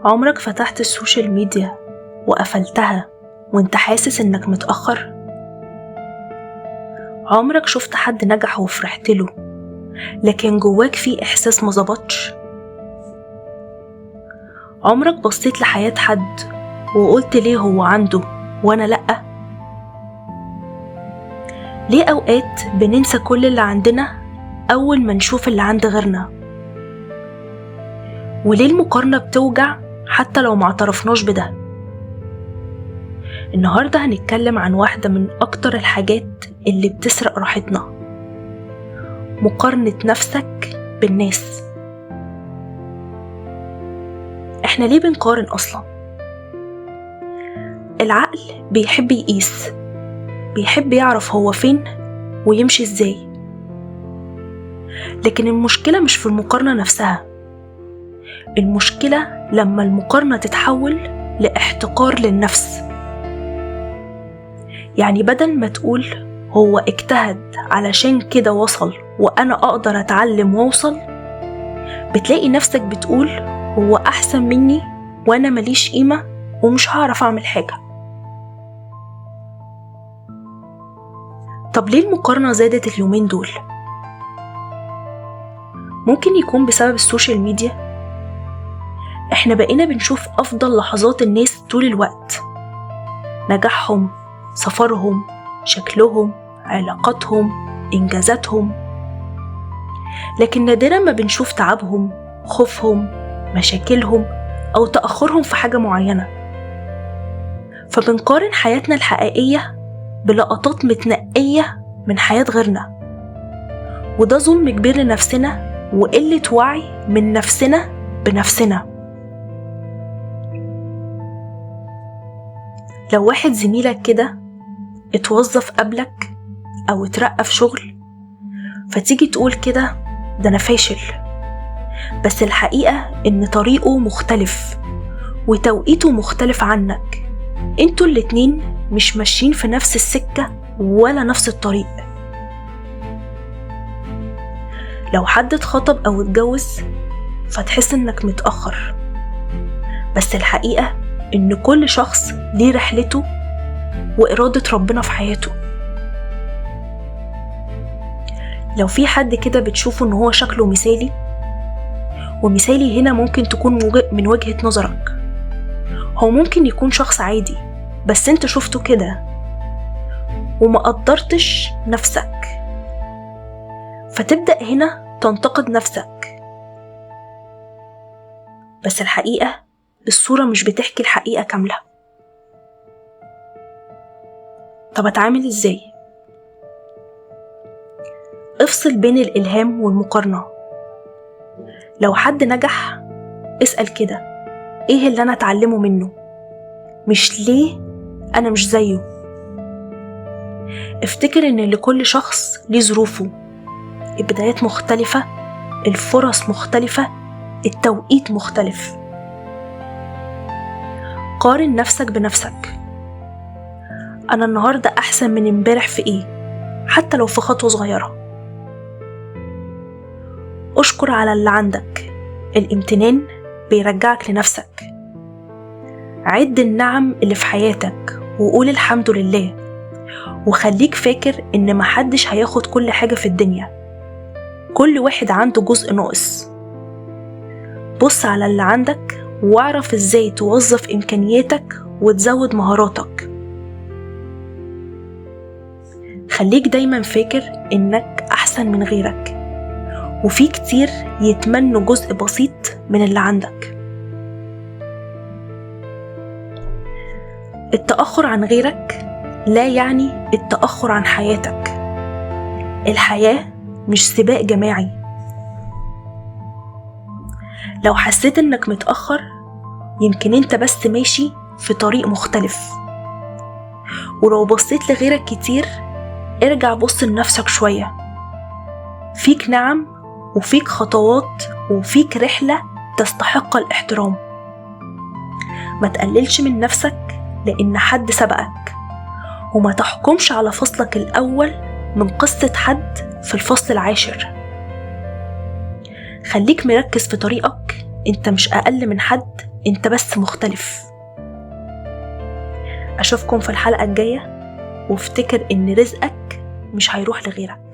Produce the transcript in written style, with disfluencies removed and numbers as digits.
عمرك فتحت ال social media وقفلتها وانت حاسس انك متأخر؟ عمرك شفت حد نجح وفرحت له لكن جواك في احساس ما ظبطش؟ عمرك بصيت لحياة حد وقلت ليه هو عنده وانا لأ؟ ليه اوقات بننسى كل اللي عندنا اول ما نشوف اللي عند غيرنا؟ وليه المقارنة بتوجع حتى لو ما اعترفناش بده؟ النهاردة هنتكلم عن واحدة من أكتر الحاجات اللي بتسرق راحتنا، مقارنة نفسك بالناس. احنا ليه بنقارن أصلا؟ العقل بيحب يقيس، بيحب يعرف هو فين ويمشي ازاي، لكن المشكلة مش في المقارنة نفسها، المشكلة لما المقارنة تتحول لاحتقار للنفس. يعني بدل ما تقول هو اجتهد علشان كده وصل وأنا أقدر أتعلم وأوصل، بتلاقي نفسك بتقول هو أحسن مني وأنا ماليش قيمة ومش هعرف أعمل حاجة. طب ليه المقارنة زادت اليومين دول؟ ممكن يكون بسبب ال social media. احنا بقينا بنشوف أفضل لحظات الناس طول الوقت، نجاحهم، سفرهم، شكلهم، علاقاتهم، إنجازاتهم، لكن نادرا ما بنشوف تعبهم، خوفهم، مشاكلهم، أو تأخرهم في حاجة معينة. فبنقارن حياتنا الحقيقية بلقطات متنقية من حياة غيرنا، وده ظلم كبير لنفسنا وقلة وعي من نفسنا بنفسنا. لو واحد زميلك كده اتوظف قبلك أو اترقى في شغل، فتيجي تقول كده ده أنا فاشل، بس الحقيقة إن طريقه مختلف وتوقيته مختلف عنك، انتوا الاتنين مش ماشيين في نفس السكة ولا نفس الطريق. لو حد اتخطب أو اتجوز فتحس إنك متأخر، بس الحقيقة إن كل شخص ليه رحلته وإرادة ربنا في حياته. لو في حد كده بتشوفه إن هو شكله مثالي، ومثالي هنا ممكن تكون من وجهة نظرك، هو ممكن يكون شخص عادي بس انت شفته كده وما قدرتش نفسك، فتبدأ هنا تنتقد نفسك. بس الحقيقة الصورة مش بتحكي الحقيقة كاملة. طب اتعامل ازاي؟ افصل بين الإلهام والمقارنة. لو حد نجح اسأل كده ايه اللي انا اتعلمه منه، مش ليه انا مش زيه. افتكر ان لكل شخص ليه ظروفه، البدايات مختلفة، الفرص مختلفة، التوقيت مختلف. قارن نفسك بنفسك، أنا النهاردة أحسن من امبارح في إيه، حتى لو في خطوة صغيرة. أشكر على اللي عندك، الامتنان بيرجعك لنفسك. عد النعم اللي في حياتك وقول الحمد لله، وخليك فاكر إن محدش هياخد كل حاجة في الدنيا، كل واحد عنده جزء ناقص. بص على اللي عندك واعرف ازاي توظف امكانياتك وتزود مهاراتك. خليك دايما فاكر انك احسن من غيرك، وفي كتير يتمنوا جزء بسيط من اللي عندك. التأخر عن غيرك لا يعني التأخر عن حياتك. الحياة مش سباق جماعي. لو حسيت انك متأخر يمكن انت بس ماشي في طريق مختلف، ولو بصيت لغيرك كتير ارجع بص لنفسك شوية. فيك نعم وفيك خطوات وفيك رحلة تستحق الاحترام. ما تقللش من نفسك لأن حد سبقك، وما تحكمش على فصلك الأول من قصة حد في الفصل العاشر. خليك مركز في طريقك انت مش أقل من حد، انت بس مختلف. أشوفكم في الحلقة الجاية، وافتكر إن رزقك مش هيروح لغيرك.